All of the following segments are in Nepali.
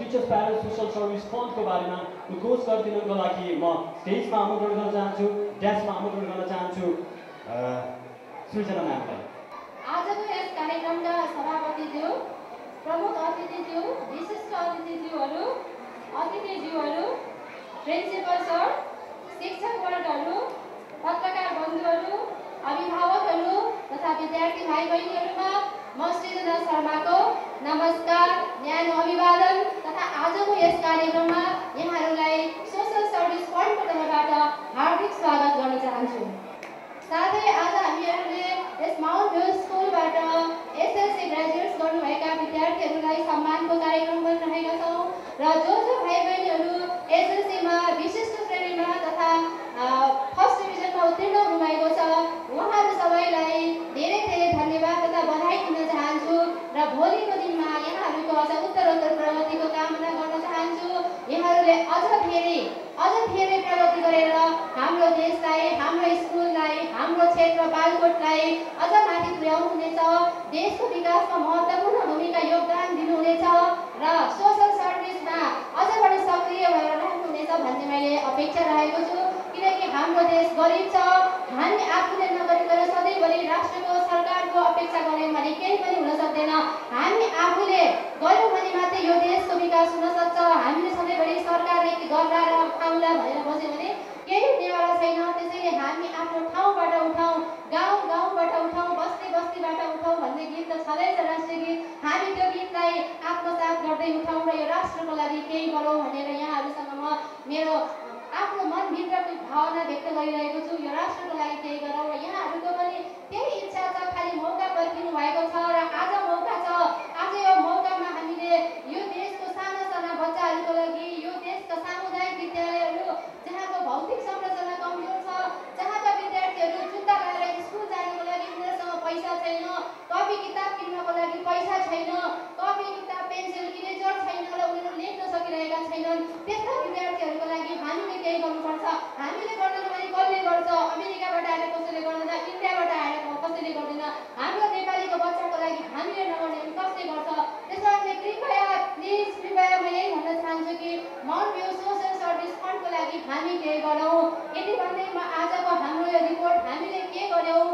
टिचर्स प्यारेन्ट्स सोसल सर्भिस फन्डको बारेमा उद्घोष गरिदिनुको लागि म स्टेजमा आमन्त्रण गर्न चाहन्छु, ड्यासमा आमन्त्रण गर्न चाहन्छु सृजना म्यामलाई। आजको यस कार्यक्रमका सभापतिज्यू, प्रमुख अतिथिज्यू, विशिष्ट अतिथिज्यूहरू, प्रिन्सिपल सर, शिक्षकवर्गहरू, पत्रकार बन्धुहरू, अभिभावकहरू तथा विद्यार्थी भाइ बहिनीहरूमा म सृजना शर्माको नमस्कार, न्यानो अभिवादन तथा आजको यस कार्यक्रममा यहाँहरूलाई सोसल सर्भिस फन्डको तर्फबाट हार्दिक स्वागत गर्न चाहन्छु। साथै आज हामीहरूले यस माउन्ट भ्यू स्कुलबाट एसएलसी ग्रेजुएट्स गर्नुभएका विद्यार्थीहरूलाई सम्मानको कार्यक्रम गरिरहेका छौँ र जो भाइ बहिनीहरू एसएलसीमा विशिष्ट श्रेणीमा तथा फर्स्ट डिभिजनमा उत्तीर्ण हुनुभएको छ उहाँहरू सबैलाई धेरै धेरै धन्यवाद तथा बधाई दिन चाहन्छु र भोलिको दिनमा यहाँहरूको अझ उत्तरोत्तर प्रगतिको कामना गर्न चाहन्छु। यहाँहरूले अझ धेरै प्रगति गरेर हाम्रो देशलाई, हाम्रो स्कुललाई, हाम्रो क्षेत्र बालकोटलाई अझ माथि पुर्याउनुहुनेछ, देशको विकासमा महत्त्वपूर्ण भूमिका योगदान दिनुहुनेछ र सोसल सर्भिसमा अझ बढी सक्रिय भएर रहनुहुनेछ भन्ने मैले अपेक्षा राखेको छु। किनकि हाम्रो देश गरिब छ, हामी आफूले नगरिकन सधैँभरि राष्ट्रको सरकारको अपेक्षा गऱ्यौँ भने केही पनि हुन सक्दैन। हामी आफूले गऱ्यौँ भने मात्रै यो देशको विकास हुन सक्छ। हामीले सधैँभरि सरकारले गर्ला र खाउँला भनेर बस्यो भने केही हुनेवाला छैन। त्यसैले हामी आफ्नो ठाउँबाट उठाउँ, गाउँबाट उठाउँ, बस्तीबाट उठाउँ भन्ने गीत त छँदैछ राष्ट्रिय गीत। हामी त्यो गीतलाई आत्मसात गर्दै उठाउँ र यो राष्ट्रको लागि केही गरौँ भनेर यहाँहरूसँग म मेरो आफ्नो मनभित्रको भावना व्यक्त गरिरहेको छु। यो राष्ट्रको लागि केही गरौँ र यहाँहरूको पनि त्यही इच्छा छ, खालि मौका पर्खिनु भएको छ र आज मौका छ। आज यो मौकामा हामीले यो देशको साना साना बच्चाहरूको लागि, यो देशका सामुदायिक विद्यालयहरू जहाँको भौतिक संरचना कमजोर छ, जहाँका विद्यार्थीहरू जुत्ता लगाएर स्कुल जानको लागि उनीहरूसँग पैसा छैन, कपी किताब किन्नको लागि पैसा छैन, कपी किताब पेन्सिल इरेजर छैन र उनीहरू लेख्न सकिरहेका छैनन्, त्यस्ता विद्यार्थीहरूको लागि हामीले केही गर्नुपर्छ। हामीले गर्दैन भने कसले गर्छ? अमेरिकाबाट आएर कसैले गर्दैन, इन्डियाबाट आएर कसैले गर्दैन। हाम्रो नेपालीको बच्चाको लागि हामीले नगर्ने भने कसले गर्छ? त्यसैले कृपया म यही भन्न चाहन्छु कि माउन्ट भ्यू सोसल सर्भिस फन्डको लागि हामी केही गरौँ। यति भन्दै म आजको हाम्रो यो रिपोर्ट हामीले के गर्यौँ,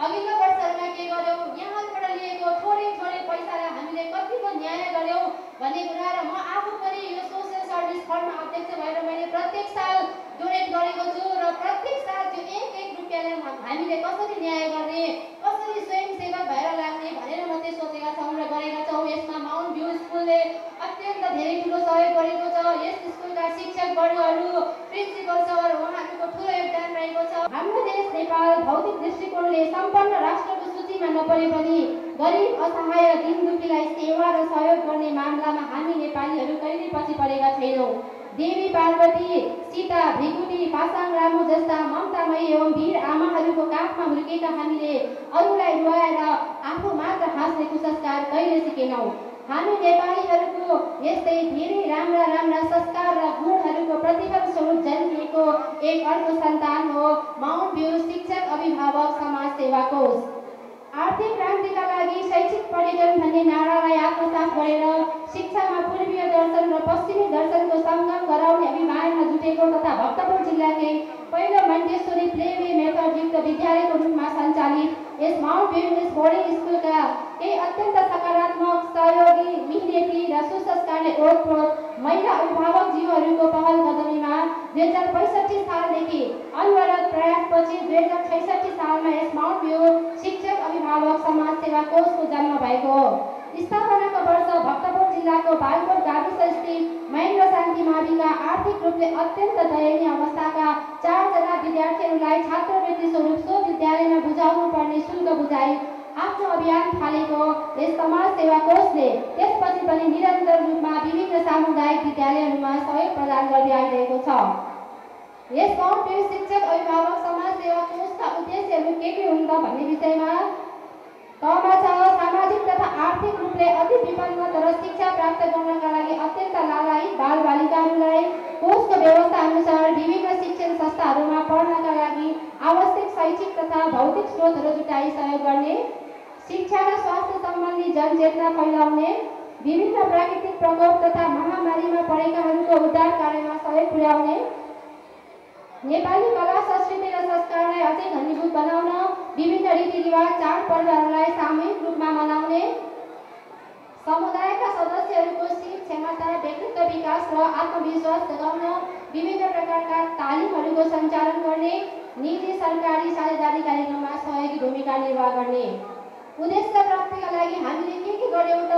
अघिल्लो वर्षहरूमा के गर्यौँ, यहाँबाट लिएको थोरै पैसालाई हामीले कतिको न्याय गर्यौँ भन्ने कुरा र म आफू पनि यो सोसल सर्भिस फन्डमा अध्यक्ष भएर मैले प्रत्येक साल डोनेट गरेको छु र प्रत्येक साल त्यो एक रुपियाँलाई हामीले कसरी न्याय गर्ने, कसरी स्वयंसेवक भएर लाग्ने भनेर मात्रै सोचेका छौँ र गरेका छौँ। यसमा माउन्ट भ्यू स्कुलले अत्यन्त धेरै ठुलो सहयोग गरेको छ। यस स्कुलका शिक्षकवर्गहरू, प्रिन्सिपल सर, उहाँहरूको ठुलो योगदान रहेको छ। हाम्रो देश नेपाल भौतिक दृष्टिकोणले सम्पन्न राष्ट्रको सूचीमा नपरे पनि गरिब, असहाय, दीनदुखीलाई सेवा र सहयोग गर्ने मामलामा हामी नेपालीहरू कहिल्यै पछि परेका छैनौँ। देवी पार्वती, सीता, भृगुटी, पासाङ रामु जस्ता ममतामयी एवं वीर आमाहरूको काखमा हुर्केका हामीले अरूलाई रुवाएर आफू मात्र हाँस्ने कुसंस्कार कहिले सिकेनौँ। हामी नेपालीहरूको यस्तै धेरै राम्रा संस्कार र गुणहरूको प्रतिफल स्वरूप जन्मिएको एक अर्को सन्तान हो माउन्ट भ्यू शिक्षक अभिभावक समाज सेवा कोष। आर्थिक क्रान्तिका लागि शैक्षिक पर्यटन भन्ने नारालाई आत्मसात गरेर शिक्षामा पूर्वीय दर्शन र पश्चिमी दर्शनको सङ्गम गराउने अभियानमा जुटेको तथा भक्तपुर जिल्लाकै पहिलो मन्टेश्वरी प्लेवे मेथडयुक्त विद्यालयको रूपमा सञ्चालित यस माउन्ट भ्यू इङ्ग्लिस बोर्डिङ स्कुलका केही अत्यन्त सकारात्मक, सहयोगी, मिहिनेती र सुसंस्कारले ओतप्रोत महिला अभिभावकज्यूहरूको पहल कदमीमा 2065 सालदेखि अनवरत प्रयासपछि 2066 सालमा यस माउन्ट भ्यू शिक्षक अभिभावक समाज सेवा कोषको जन्म भएको हो। स्थापनाको वर्ष भक्तपुर जिल्लाको बालकोट गाविस स्थित महेन्द्र शान्ति माविका आर्थिक रूपले अत्यन्त दयनीय अवस्थाका 4 जना विद्यार्थीहरूलाई छात्रवृत्ति स्वरूप सो विद्यालयमा बुझाउनु पर्ने शुल्क बुझाई आफ्नो अभियान थालेको यस समाज सेवा कोषले त्यसपछि पनि निरन्तर रूपमा विभिन्न सामुदायिक विद्यालयहरूमा सहयोग प्रदान गर्दै आइरहेको छ। यस माउन्ट भ्यू शिक्षक अभिभावक समाज सेवा कोषका उद्देश्यहरू के हुन् त भन्ने विषयमा तमा छ सामाजिक तथा आर्थिक रूपले अति विपन्न तर शिक्षा प्राप्त गर्नका लागि अत्यन्त लालायित बालबालिकाहरूलाई कोषको व्यवस्था अनुसार विभिन्न शिक्षण संस्थाहरूमा पढ्नका लागि आवश्यक शैक्षिक तथा भौतिक स्रोतहरू जुटाई सहयोग गर्ने, शिक्षा र स्वास्थ्य सम्बन्धी जनचेतना फैलाउने, विभिन्न प्राकृतिक प्रकोप तथा महामारीमा परेकाहरूको उद्धार कार्यमा सहयोग पुर्याउने, नेपाली कला संस्कृति र संस्कारलाई अझै घनीभूत बनाउन विभिन्न रीतिरिवाज चाडपर्वहरूलाई सामूहिक रूपमा मनाउने, समुदायका सदस्यहरूको सिप क्षमता, व्यक्तित्व विकास र आत्मविश्वास जगाउन विभिन्न प्रकारका तालिमहरूको सञ्चालन गर्ने, निजी सरकारी साझेदारी कार्यक्रममा सहयोगी भूमिका निर्वाह गर्ने। उद्देश्य प्राप्तिका लागि हामीले के गर्यौँ त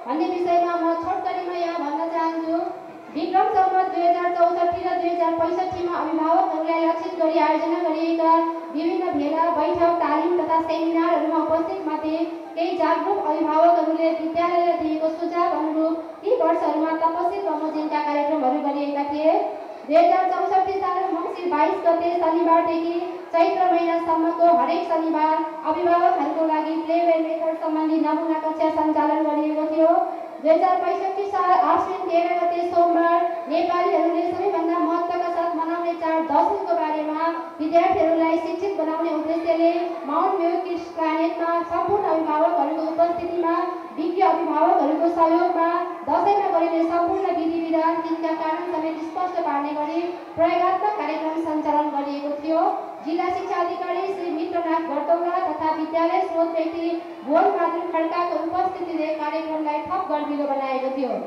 भन्ने विषयमा म छोटकरीमा यहाँ भन्न चाहन्छु। विक्रम सम्वत 2064 र 2065 मा अभिभावकहरूलाई लक्षित गरी आयोजना गरिएका विभिन्न भेला, बैठक, तालिम तथा सेमिनारहरूमा उपस्थित मध्ये केही जागरूक अभिभावकहरूले विद्यालयले दिएको सुझाव अनुरूप यी वर्षहरूमा तपसिल बमोजिमका कार्यक्रमहरू गरिएका थिए। 2064 साल मङ्सिर 22 गते शनिबारदेखि चैत्र महिनासम्मको हरेक शनिबार अभिभावकहरूको लागि प्ले वे मेथड सम्बन्धी नमुना कक्षा सञ्चालन गरिएको थियो। 2065 साल आश्विन 13 गते सोमबार नेपालीहरूले सबैभन्दा महत्त्वका साथ मनाउने चाड दशैँको बारेमा विद्यार्थीहरूलाई शिक्षित बनाउने उद्देश्यले माउन्ट भ्यू किड्स प्लानेटमा सम्पूर्ण अभिभावकहरूको उपस्थितिमा विज्ञ अभिभावकहरूको सहयोगमा दशैँमा गरिने सम्पूर्ण विधि विधान तिनका कारण समेत स्पष्ट पार्ने गरी प्रयोगात्मक कार्यक्रम सञ्चालन गरिएको थियो। जिल्ला शिक्षा अधिकारी श्री मित्रनाथ घरतौला तथा विद्यालय स्रोत व्यक्ति भुवन बहादुर खड्काको उपस्थितिले कार्यक्रमलाई थप गरबिलो बनाएको थियो।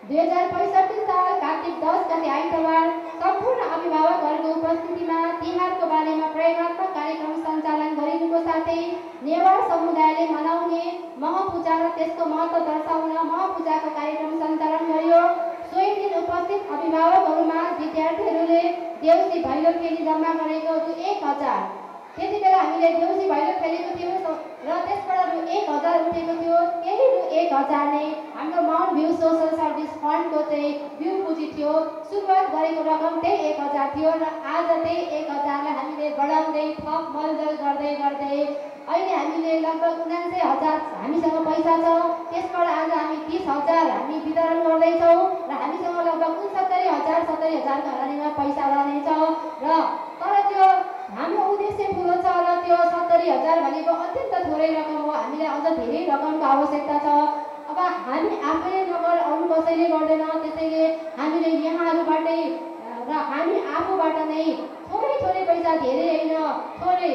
2065 साल कार्तिक 10 गते आइतबार सम्पूर्ण अभिभावकहरूको उपस्थितिमा तिहारको बारेमा प्रयोगात्मक कार्यक्रम सञ्चालन गरिनुको साथै नेवार समुदायले मनाउने महपूजा र त्यसको महत्त्व दर्शाउन महपूजाको कार्यक्रम सञ्चालन गरियो। सोही दिन उपस्थित अभिभावकहरूमा विद्यार्थीहरूले देउसी भैलो खेली जम्मा गरेको रु 1000, त्यति बेला हामीले देउसी भैलो खेलेको थियौँ र त्यसबाट रु 1000 उठेको थियो। त्यही रु 1000 नै हाम्रो माउन्ट भ्यू सोसल सर्भिस फन्डको चाहिँ भ्यू पुँजी थियो। सुरुवात गरेको रकम त्यही 1000 थियो र आज त्यही 1000 लाई हामीले बढाउँदै थप मलजल गर्दै गर्दै अहिले हामीले लगभग 79,000 हामीसँग पैसा छ। त्यसबाट आज हामी 30,000 हामी वितरण गर्दैछौँ र हामीसँग लगभग 69,000 घरानीमा पैसा रहनेछ। र तर त्यो हाम्रो उद्देश्य ठुलो छ र त्यो 70,000 भनेको अत्यन्त थोरै रकम हो। हामीलाई अझ धेरै रकमको आवश्यकता छ। अब हामी आफैले नगर अरू कसैले गर्दैन, त्यसैले हामीले यहाँहरूबाटै र हामी आफूबाट नै थोरै पैसा, धेरै होइन थोरै,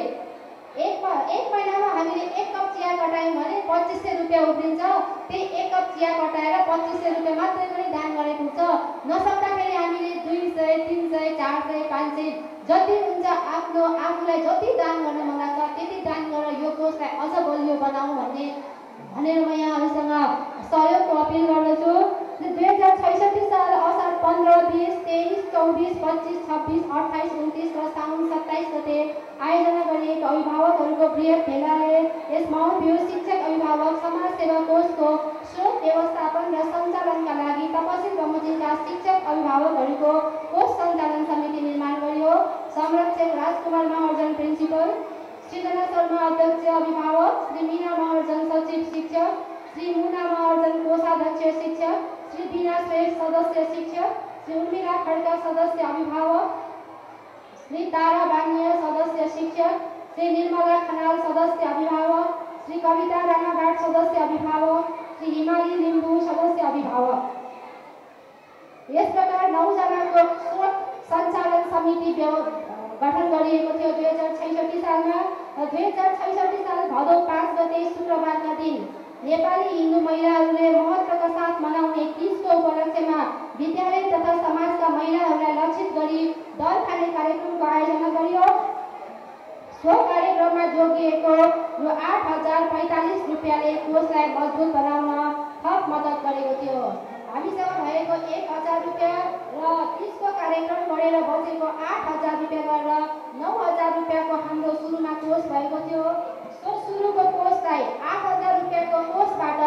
एक महिनामा हामीले 1 कप चिया कटायौँ भने 2500 रुपियाँ उब्रिन्छ। त्यही 1 कप चिया कटाएर 2500 रुपियाँ मात्रै पनि दान गरे पुग्छ। नसक्दाखेरि हामीले 200, 300, 400, 500 जति हुन्छ आफूलाई जति दान गर्न मन लाग्छ त्यति दान गरेर यो कोषलाई अझ बलियो बनाऊ भनेर म यहाँहरूसँग सहयोगको अपिल गर्दछु। 2066 साल असार 15, 20, 23, 24, 25, 26, 28, 29 र साउन 27 गते आयोजना गरिएको अभिभावकहरूको बृहत भेलाले यस माउन्ट भ्यू शिक्षक अभिभावक समाजसेवा कोषको स्रोत व्यवस्थापन र सञ्चालनका लागि तपसिल बमोजिमका शिक्षक अभिभावकहरूको कोष सञ्चालन समिति निर्माण गरियो। संरक्षक राजकुमार महर्जन प्रिन्सिपल, सृजना शर्मा अध्यक्ष अभिभावक, श्री मीना महर्जन सचिव शिक्षक, श्री मुना महर्जन कोषाध्यक्ष शिक्षक, श्री बीना श्रेष्ठ सदस्य शिक्षक, श्री उर्मिला खड्का सदस्य अभिभावक, श्री तारा बानिया सदस्य शिक्षक, श्री निर्मला खनाल सदस्य अभिभावक, श्री कविता राणाघाट सदस्य अभिभावक, श्री हिमाली लिम्बू सदस्य अभिभावक। यस प्रकार 9 जनाको स्रोत सञ्चालन समिति गठन गरिएको थियो 2066 सालमा। 2066 साल भदौ 5 गते शुक्रबारका दिन नेपाली हिन्दू महिलाहरूले महत्त्वका साथ मनाउने तीजको उपलक्ष्यमा विद्यालय तथा समाजका महिलाहरूलाई लक्षित गरी दल खाने कार्यक्रमको आयोजना गरियो। सो कार्यक्रममा जोगिएको रु 8,045 रुपियाँले कोषलाई मजबुत बनाउन थप मद्दत गरेको थियो। हामीसँग भएको 1,000 रुपियाँ र तीजको कार्यक्रम गरेर बचेको 8,000 रुपियाँ गरेर 9,000 रुपियाँको हाम्रो सुरुमा कोष भएको थियो। सो सुरुको कोषलाई 8,000 रुपियाँको कोषबाट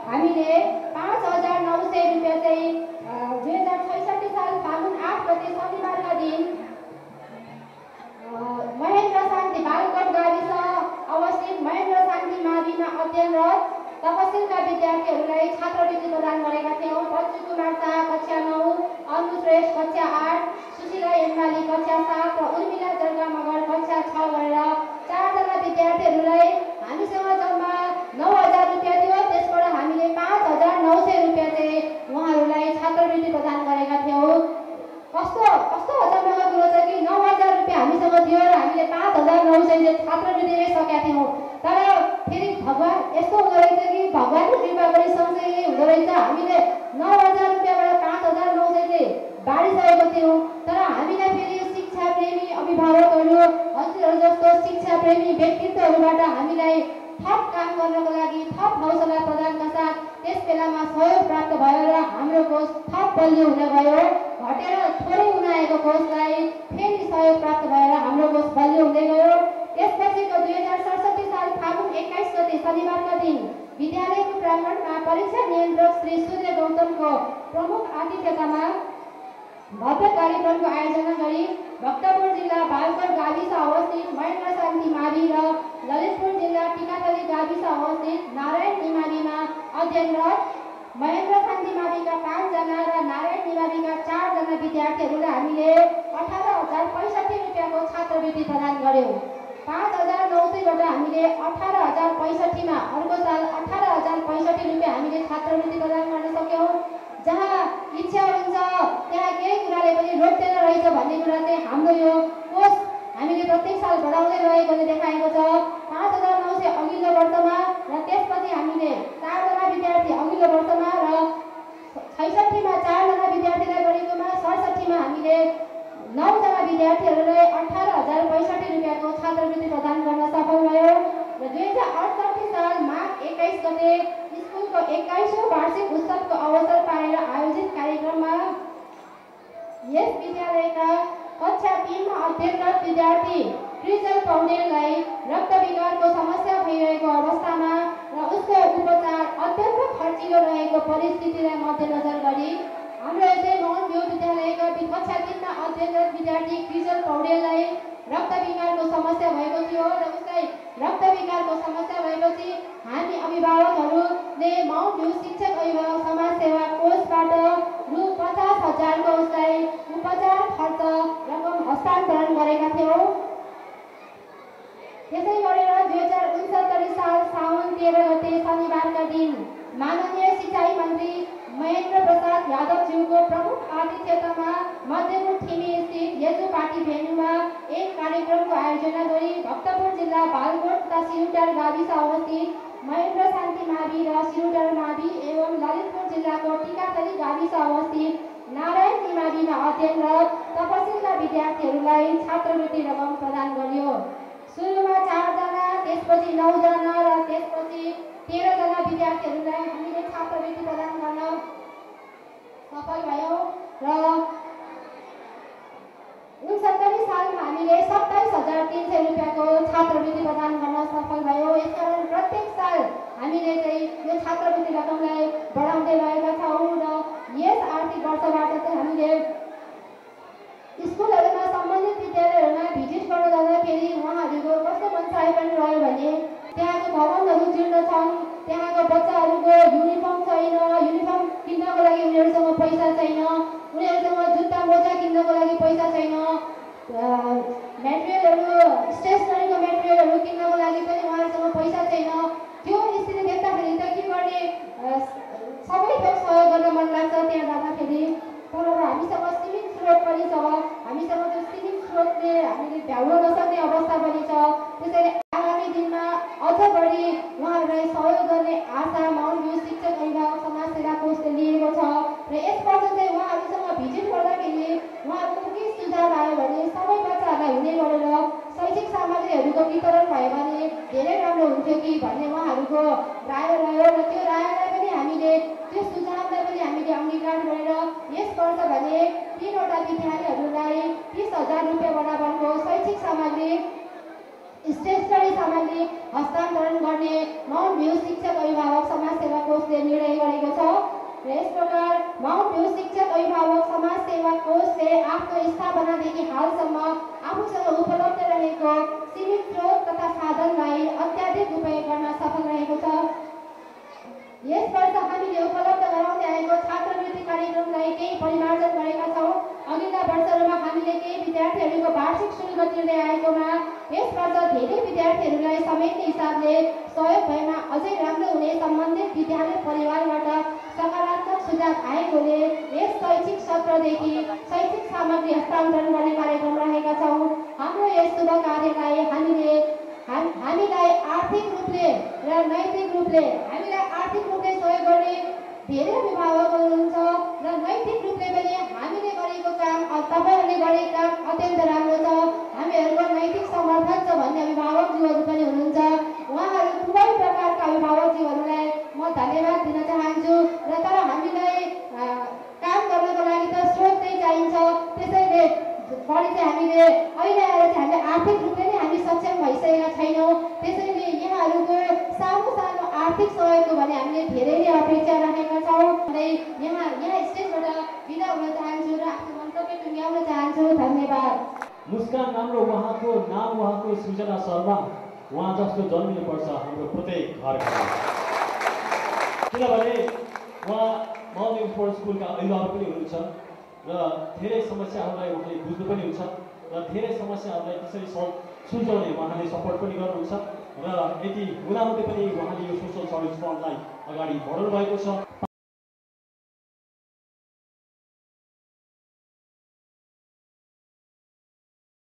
हामीले 5,900 रुपियाँ चाहिँ 2066 साल फागुन 8 गते शनिबारका दिन महेन्द्र शान्ति बालकोट गाविस अवस्थित महेन्द्र शान्ति माविमा अध्ययनरत तपसिलका विद्यार्थीहरूलाई छात्रवृत्ति प्रदान गरेका थियौँ। बच्चु कुमार शाह कक्षा 9, अनु श्रेष्ठ कक्षा 8, सुशीला एन्माली कक्षा 7 र उर्मिला जर्गा मगर कक्षा 6 गरेर 4 जना विद्यार्थीहरूलाई हामीसँग जम्मा 9,000 रुपियाँ थियो। त्यसबाट हामीले 5,000 यस्तो हुँदो रहेछ कि भगवान्को कृपाबाट सँगसँगै हुँदो रहेछ। हामीले 9,000 रुपियाँबाट 5,900 चाहिँ बाँडिसकेको थियौँ। तर हामीलाई फेरि शिक्षा प्रेमी अभिभावकहरू हजुरहरू जस्तो शिक्षा प्रेमी व्यक्तित्वहरूबाट हामीलाई थप काम गर्नको लागि थप हौसला प्रदानका साथ त्यस बेलामा सहयोग प्राप्त भयो र हाम्रो कोष थप बलियो हुन गयो। घटेर थोरै उनाएको कोषलाई फेरि सहयोग प्राप्त भएर हाम्रो कोष बलियो हुँदै गयो। त्यसपछिको 2067 साल फागुन 21 गते शनिबारका दिन विद्यालयको प्राङ्गणमा परीक्षा नियन्त्रक श्री सूर्य गौतमको प्रमुख आतिथ्यतामा भव्य कार्यक्रमको आयोजना गरी भक्तपुर जिल्ला बालकोट गाविस अवस्थित महेन्द्र शान्ति मावि र ललितपुर जिल्ला टिकाथली गाविस अवस्थित नारायण निमाविमा अध्ययनरत महेन्द्र शान्ति माविका 5 जना र नारायण निमाविका 4 जना विद्यार्थीहरूलाई हामीले 18,065 रुपियाँको छात्रवृत्ति प्रदान गर्यौँ। 5,900बाट हामीले 18,065 मा अर्को साल 18,065 रुपियाँ हामीले छात्रवृत्ति प्रदान गर्न सक्यौँ। जहाँ इच्छा हुन्छ त्यहाँ केही कुराले पनि रोक्दैन रहेछ भन्ने कुरा चाहिँ हाम्रो यो कोष हामीले प्रत्येक साल बढाउँदै रहेकोले देखाएको छ। 5,900 अघिल्लो वर्षमा र त्यसपछि हामीले 4 जना विद्यार्थी अघिल्लो वर्षमा र 66 मा 4 जना विद्यार्थीलाई गरेकोमा 67 मा हामीले 9 जना विद्यार्थीहरूलाई 18,065 रुपियाँको छात्रवृत्ति प्रदान गर्न सफल भयो। र 2068 साल माघ 21 गते स्कुलको 21औं वार्षिक उत्सवको अवसर पाएर आयोजित कार्यक्रममा यस विद्यालयका कक्षा 3 मा अध्ययनरत विद्यार्थी क्रिजल पौडेललाई रक्त विकारको समस्या भइरहेको अवस्थामा र उसको उपचार अत्यन्त खर्चिलो रहेको परिस्थितिलाई मध्यनजर गरी हाम्रो यसै मोहन भ्यू विद्यालयका कक्षा 3 मा अध्ययनरत विद्यार्थी क्रिजल पौडेललाई रक्त विकारको समस्या भएको थियो र उसलाई रक्त विकारको समस्या भएपछि हामी अभिभावकहरूले माउन्ट भ्यू शिक्षक अभिभावक समाज सेवा कोषबाट रु 50,000 को उसलाई उपचार खर्च रकम हस्तान्तरण गरेका थियौँ। त्यसै गरेर 2069 साल साउन 13 गते शनिबारका दिन माननीय सिंचाई मन्त्री महेन्द्र प्रसाद यादवज्यूको प्रमुख आतिथ्यतामा मध्यपुर ठिमी स्थित येजु पार्टी भेन्यूमा एक कार्यक्रमको आयोजना गरी भक्तपुर जिल्ला बालकोट तथा सिरुटार गाविस अवस्थित महेन्द्र शान्ति मावि र सिरुटार मावि एवं ललितपुर जिल्लाको टिकाथली गाविस अवस्थित नारायण निमाविमा अध्ययनरत तपसिलका विद्यार्थीहरूलाई छात्रवृत्ति रकम प्रदान गरियो। सुरुमा 4 जना, त्यसपछि 9 जना र त्यसपछि 13 जना विद्यार्थीहरूलाई हामीले छात्रवृत्ति प्रदान गर्न सफल भयौँ र 69 सालमा हामीले 27,300 रुपियाँको छात्रवृत्ति प्रदान गर्न सफल भयौँ। यसकारण प्रत्येक साल हामीले चाहिँ यो छात्रवृत्ति रकमलाई बढाउँदै रहेका छौँ र यस आर्थिक वर्षबाट चाहिँ हामीले स्कुलहरूमा सम्बन्धित विद्यालयहरूमा भिजिट गर्न जाँदाखेरि उहाँहरूको कस्तो मनसाय पनि रह्यो भने त्यहाँको भवनहरू जीर्ण छन्, त्यहाँको बच्चाहरूको युनिफर्म छैन, युनिफर्म किन्नको लागि उनीहरूसँग पैसा छैन, उनीहरूसँग जुत्ता मोजा किन्नको लागि पैसा छैन, मेटेरियलहरू स्टेसनरीको मेटेरियलहरू किन्नको लागि पनि उहाँहरूसँग पैसा छैन। त्यो स्थिति देख्दाखेरि त के गर्ने, सबै थोक सहयोग गर्न मन लाग्छ त्यहाँ जाँदाखेरि। तर हामीसँग सीमित स्रोत पनि छ, हामीसँग त्यो सीमित स्रोतले हामीले भ्याउन नसक्ने अवस्था पनि छ। त्यसैले आगामी दिनमा अझ बढी उहाँहरूलाई सहयोग गर्ने आशा माउन्ट भ्यू शिक्षक अभिभावक समाज सेवा कोषले लिएको छ र यसबाट चाहिँ उहाँहरूसँग भिजिट गर्दाखेरि उहाँहरूको के सुझाव आयो भने सबै बच्चाहरूलाई हुने गरेर शैक्षिक सामग्रीहरूको वितरण भयो भने धेरै राम्रो हुन्थ्यो कि भन्ने उहाँहरूको राय रह्यो र त्यो रायलाई पनि हामीले, त्यो सुझावलाई पनि हामीले अङ्गीकार गरेर यस वर्ष भने 3 वटा विद्यालयहरूलाई 30,000 रुपियाँ बराबरको शैक्षिक सामग्री, स्टेसनरी सामग्री हस्तान्तरण गर्ने माउन्ट भ्यू शिक्षक अभिभावक समाज सेवा कोषले निर्णय गरेको छ। र यस प्रकार माउन्ट भ्यू शिक्षक अभिभावक समाज सेवा कोषले आफ्नो स्थापनादेखि हालसम्म आफूसँग उपलब्ध रहेको सीमित स्रोत तथा साधनलाई अत्याधिक उपयोग गर्न सफल रहेको छ। यस वर्ष हामीले उपलब्ध गराउँदै आएको छात्रवृत्ति कार्यक्रमलाई केही परिमार्जन गरेका छौँ। अघिल्ला वर्षहरूमा हामीले केही विद्यार्थीहरूको वार्षिक शुल्क तिर्दै आएकोमा यस वर्ष धेरै विद्यार्थीहरूलाई समेट्ने हिसाबले सहयोग भएमा अझै राम्रो हुने सम्बन्धित विद्यालय परिवारबाट सकारात्मक सुझाव आएकोले यस शैक्षिक सत्रदेखि शैक्षिक सामग्री हस्तान्तरण गर्ने कार्यक्रम राखेका छौँ। हाम्रो यस शुभ कार्यलाई हामीलाई आर्थिक रूपले र नैतिक रूपले हामीलाई आर्थिक रूपले सहयोग गर्ने धेरै अभिभावकहरू हुनुहुन्छ र नैतिक रूपले पनि हामीले गरेको काम तपाईँहरूले गरेको काम अत्यन्त राम्रो छ, हामीहरूको नैतिक समर्थन छ भन्ने अभिभावकज्यूहरू पनि हुनुहुन्छ। उहाँहरू थुप्रै प्रकारका अभिभावकज्यूहरूलाई म धन्यवाद दिन चाहन्छु। र तर हामीलाई काम गर्नको लागि त स्रोत नै चाहिन्छ, त्यसैले बढी चाहिँ हामीले अहिले आएर चाहिँ हामीले आर्थिक रूपले नै हामी सक्षम भइसकेका छैनौँ। त्यसैले यहाँहरूको सानो सानो आर्थिक सहयोगको भने हामीले धेरै नै अपेक्षा राखेका छौँ। यहाँ स्टेजबाट बिदा हुन चाहन्छु र आफ्नो मन्तव्य टुङ्ग्याउन चाहन्छु। धन्यवाद। मुस्कान राम्रो उहाँको नाम, उहाँको सृजना शर्मा। उहाँ जस्तो जन्मिनुपर्छ हाम्रो प्रत्येक घरमा, किनभने उहाँ माउन्टेन स्पोर्ट्स स्कुलका अभिभावक पनि हुनुहुन्छ र धेरै समस्याहरूलाई उहाँले बुझ्नु पनि हुन्छ र धेरै समस्याहरूलाई त्यसरी सुल्झाउने उहाँले सपोर्ट पनि गर्नुहुन्छ र यति हुँदाहुँदै पनि उहाँले यो सोसल सर्भिस फन्डलाई अगाडि बढाउनु भएको छ।